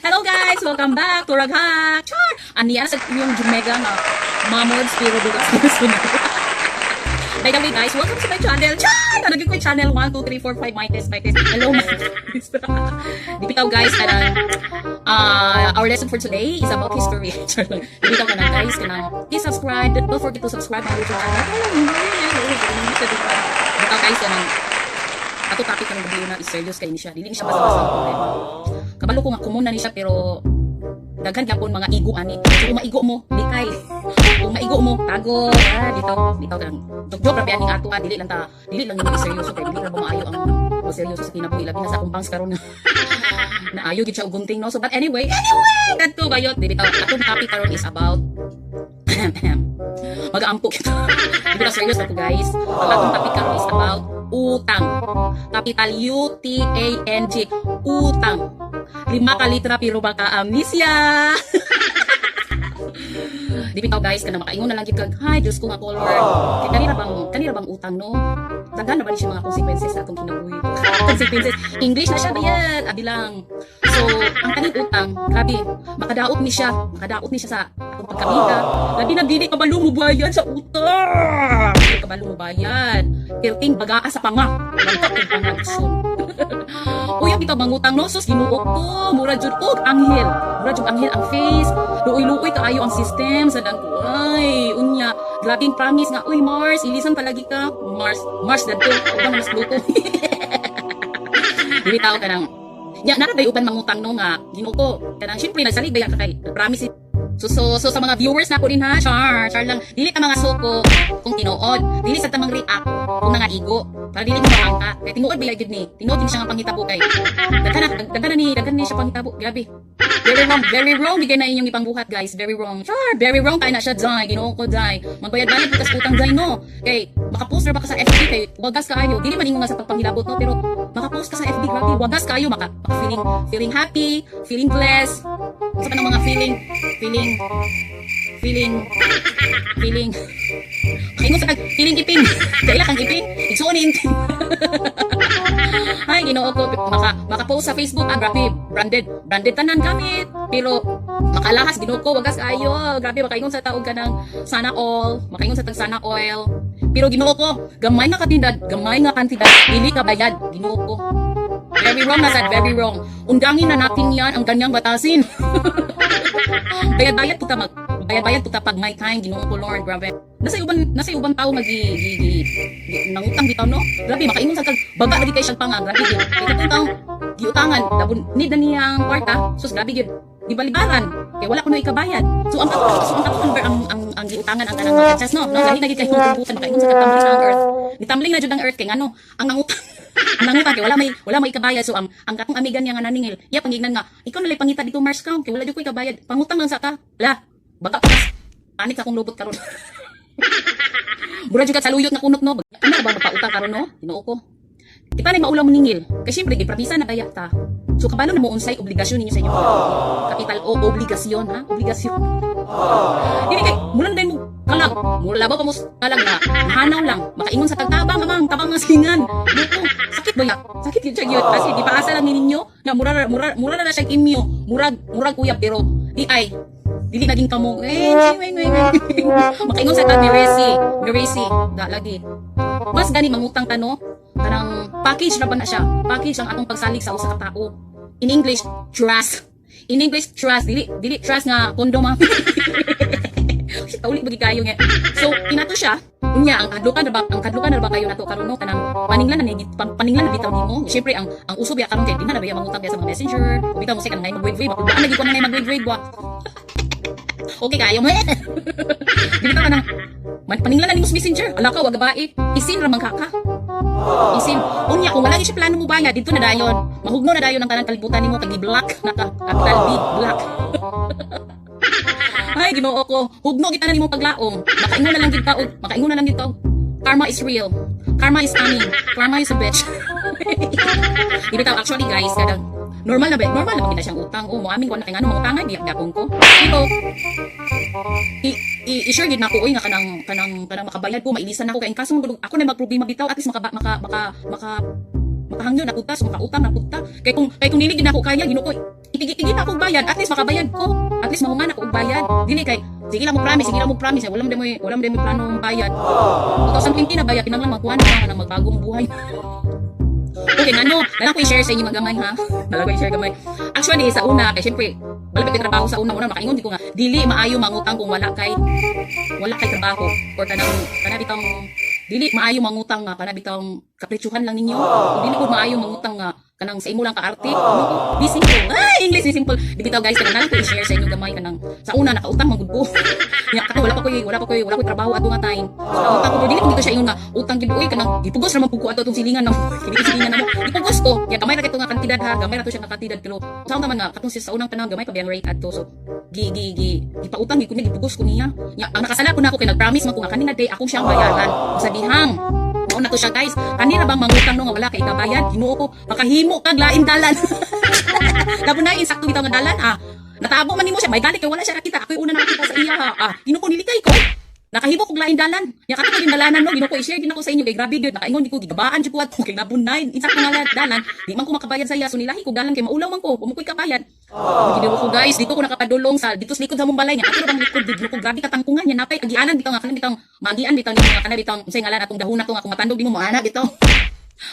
Hello guys! Welcome back to Raghak! Char! Aniya sa inyong Jumega nga mamods pero bugas sunod. By the way guys, welcome to my channel. Char! Nalagay ko yung channel 1, 2, 3, 4, 5, my test, my test. Hello, my test. Di bitaw guys, kanang our lesson for today is about history. Char lang. Di bitaw kanang guys, kanang please subscribe. Don't forget to subscribe my YouTube channel. Bitaw guys, kanang ato topic karong gabi na is serious kay ni siya. Dili ni siya basta-basta ang problema. Kabalo ko nga common na ni siya, pero daghan gyapon mga igo ani. So kung maigo mo, di kay. Kung maigo mo, tago. Ah, dito, dito lang. Joke joke ra aning ato ah, dili lang ta, dili lang ni seryoso kay dili ra ba maayo ang mo seryoso sa kinabuhi, labi na sa akong bangs karon na naayo gid siya og gunting, no. So but anyway, anyway, kadto bayot, dili ta atong topic karon is about mag-aampo kita. Hindi na serious na to, guys. Ang atong topic karon is about utang. Capital UTANG. Utang. 5 ka litra pero baka amnesia. Di bitaw guys, kana makaingon na lang gid kag, "Hay, Diyos ko nga color." Kay kanira bang utang, no? Daghan na ba ni siya mga consequences sa atong kinabuhi? Consequences. English na siya bayad, abi lang. So, ang kaning utang, grabe, makadaot ni siya, makadaot ni siya sa atong pagkabida. Labi na dili ka balo mo bayad sa utang. Dili ka balo mo bayad. Pirting bagaa sa panga. Bangka kung panga soon. Uy, ang bitaw mangutang, no, sus, Ginoo ko, mura jud og anghel. Mura jud anghel ang face. Luoy-luoy kaayo ang system sa dang ko. Ay, unya, grabing promise nga, "Uy Mars, ilisan palagi ka." Mars, Mars dadto, uban na mas Pluto. Dili tao kanang nya nara bay uban mangutang, no, nga Ginoo ko kanang syempre nagsalig ba ka kay promise. So sa mga viewers na ko din ha, char, char lang. Dili ta mga suko kung tinuod. Dili sa tamang react kung mga igo. Para dili mo maangka. Kay tinuod ba gyud ni? Tinuod din siya nga panghitabo kay. Daghan na ni siya panghitabo. Grabe. Very wrong, very wrong bigay na inyong ipangbuhat, guys. Very wrong. Char, very wrong kay na siya dai. Ginoo ko dai. Magbayad-bayad po tas utang dai, no. Kay makapost ra ba ka sa FB kay wagas kaayo. Dili man ingon nga sa pagpanghilabot, no, pero makapost ka sa FB, grabe, wagas kaayo, maka feeling feeling happy, feeling blessed. Sa kanang mga feeling feeling feeling feeling Kaingon sa kag feeling ipin. Kaila kang ipin. Igsuon ni ipin. Ay, Ginoo ko, maka maka-post sa Facebook, ah, grabe, branded, branded tanan gamit. Pero makalahas, Ginoo ko, wagas ayo. Grabe, makaingon sa taog ka ng sana all, makaingon sa tag sana oil. Pero Ginoo ko, gamay nga kantidad, gamay nga kantidad, dili ka bayad, Ginoo ko. Very wrong na sad, very wrong. Undangin na natin yan, ang ganyang batasin. Bayad-bayad po ta mag bayad-bayad po ta pag may time, Ginoo ko Lord, grabe. Nasa uban tao nga gi nangutang bitaw, no. Grabe, makaingon sa kag baga lagi kay siyang panga, grabe gyud. Kay katong taong giutangan, dabon need na niyang kwarta, sus, grabe gyud. Gibalibaran kay wala kuno ikabayad. So ang katong ang giutangan ang kanang mag-adjust, no. No, lahi na gyud kay kumputan, makaingon sa kag tumbling na ang earth. Nitumbling na jud ang earth kay ngano ang nangutang kay wala may ikabayad. So ang katong amigan niya nga naningil, iya pangignan nga, "Ikaw na lay pangita dito Mars ka kay wala jud ko ikabayad, pangutang lang sa ka." La baka pa panik sa akong lubot karon. Mura jud ka sa luyot nga kunot, no. Ano ba magpautang karon, no? Ginoo ko. Kita na maulaw maningil. Kay syempre gipromisa na kaya ta. So kabalo na mo unsay obligasyon ninyo sa inyong kinabuhi. Capital O, obligasyon ha, obligasyon. Dili kay mulan din mo kalag, mula labaw pa mo kalag na hanaw lang, makaingon sa tagtabang amang tabang nga singan. Dito, sakit ba ya? Sakit yun siya yun. Kasi gipaasa lang ni ninyo na mura mura mura na siya imyo, murag murag uyab pero di ay dili naging kamo. Eh, weng, weng, weng. Makaingon sa tag Miresi, Miresi, da lagi. Mas gani mangutang ta, no? Kanang package ra ba na siya? Package ang atong pagsalig sa usa ka tao. In English, trust. In English, trust. Dili dili trust nga condom ah. Shit, uli bagi kayo nga. So, kinato siya. Unya, ang kadlukan na ba kayo nato karon, no, kanang paninglan na ni paninglan na bitaw nimo. Syempre ang uso biya karon kay di na biya mangutang biya sa mga messenger. O bitaw mo sa kanang mag wave wave. Makulbaan lagi ko na mag wave wave wa. Okay kayo mo. Di bitaw kanang man, paninglan na nimo sa messenger. Ala ka, wag babae. Isin ra man ka ka. Isin. Unya, kung wala gyud siya plano mo bayad, dito na dayon. Mahugno na dayon ang tanang kalibutan nimo kay gi-block na ka. Capital B, block. Ay, Ginoo ko. Hugno kita na nimo paglaom. Makaingon na lang gid ka og, makaingon na lang gid ka og, karma is real. Karma is coming. Karma is a bitch. Di bitaw actually guys, kadang normal na ba? Normal na ba siyang utang? O, mo amin ko na kay ngano mangutangan biyak gapon ko. Pero i i-sure gid nako oy nga kanang kanang kanang makabayad ko, mailisan ako kay in kaso ako na magproblema bitaw, at least maka maka maka maka Makahangyo na pud ta, so makautang na pud ta. Kay kung dili gid nako kaya, Ginoo ko, itigi-tigi na akong bayad, at least makabayad ko. At least mahuman ako og bayad. Dili kay sige lang mo promise, sige lang mo promise, wala mo planong bayad. 2020 na bayad, kinahanglan magkuha na nga magbagong buhay. Okay, ngano, nalang ko i-share sa inyo magamay ha. Nalang ko i-share gamay. Actually, sa una, kay syempre, wala pa trabaho sa una, una makaingon di ko nga dili maayo mangutang kung wala kay trabaho or kanang bitang dili maayo mangutang nga kana bitang kapritsuhan lang ninyo. O dili ko maayo mangutang nga kanang sa imo lang kaarte. Ano ko? Be simple. Ay, English, be simple. Di bitaw guys, kanang nalang ko i-share sa inyo gamay, kanang sa una nakautang man gud ko. Nya kato wala pa koy trabaho ato nga time. So nakautang ko, pero dili ko dito siya ingon nga utang gid, uy, kanang gipugos ra man pud ko ato atong silingan namo. Dili ko silingan namo. Gipugos ko. Ya gamay ra kay nga kantidad ha, gamay ra to siya nga kantidad, pero sa man nga katong sa unang panahon gamay pa biyang rate adto, so gi gi gi gipautang gid ko niya, gipugos ko niya. Nya ang nakasala ko na ako kay nag-promise man ko nga kanina day akong siyang bayaran. Sa dihang mao na to siya, guys. Kanina bang mangutang no nga wala kay ikabayad? Ginoo ko, makahimo kag lain dalan. Labo na insakto bitaw nga dalan ah. Natabo man nimo siya, may galit kay wala siya nakita. Ako'y una nakita sa iya ha. Ah, Ginoo ko, nilikay ko. Nakahimo kog lain dalan. Ya kato yung dalanan no, Ginoo ko, i-share gid nako sa inyo kay grabe gyud, nakaingon di ko gigabaan jud ko ato kay nabunay. Insakto nga dalan, di man ko makabayad sa iya, so nilahi ko dalan kay maulaw man ko, wa ko'y kabayad. Ginawa ko, guys, dito ko nakapadulong sa dito sa likod sa mong balay nga. Ato bang likod dito ko, grabe katangkungan niya, napay agianan bitaw nga kanang bitaw maagian bitaw nga kanang bitaw unsay ngalan atong dahon na to nga kung matandog di mo maana bitaw.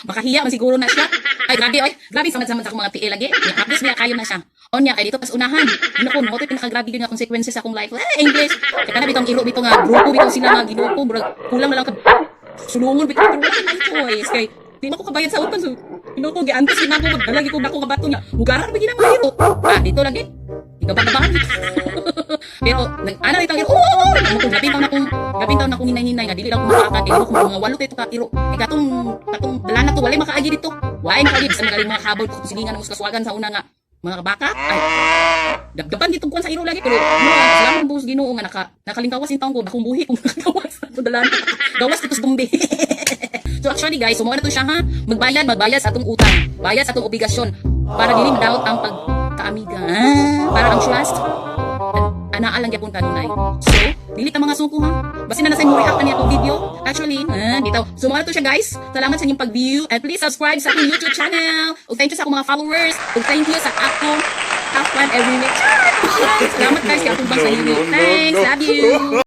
Makahiya man siguro na siya. Ay, grabe, oy. Grabe, samad-samad sa akong mga tiil lagi. Ya, hapos niya kayo na siya. Onya, kay dito pas unahan. Ginoo ko, mo pinakagrabe yun nga consequences sa akong life. Eh, English. Kaya kana bitong iro bitaw nga grupo bitaw sila nga, Ginoo ko, murag kulang na lang ka sulungon bitaw, pero wala may choice kay di man ko kabayad sa utang, so Ginoo ko, giantos gid nako, magdala gid ko nako nga bato niya. Mugaran ba gid ang iro? Ah, dito lagi. Igaban-gaban. Pero nag ana dito ang iro. Oo, oh, ko grabe taon na akong hinay-hinay nga dili lang ko makakag kay ko mga walo to ka iro. Eh katong katong dala na to walay makaagi dito. Walay makaagi bisan magaling mga habol ko silingan ng kaswagan sa una nga mga baka. Ay, dabdaban dito kuan sa iro lagi, pero no, salamat buhos Ginoo nga nakalingkawas in taon ko akong buhi kung nakagawas sa dalan. Gawas dito sa dumbi. So actually guys, sumuha na to siya ha. Magbayad, magbayad sa atong utang. Bayad sa atong obligasyon para dili madaot ang pagkaamiga. Ah, para ang trust anaa lang gyapon kanunay. So, dili ta mga suko ha. Basin na sa mo react ani akong video. Actually, ah, dito. So, mao na to siya, guys. Salamat sa inyong pag-view and please subscribe sa akong YouTube channel. Ug thank you sa akong mga followers. Ug thank you sa akong top 1 every week. Salamat guys kay akong bang sa inyo. Thanks. Love you.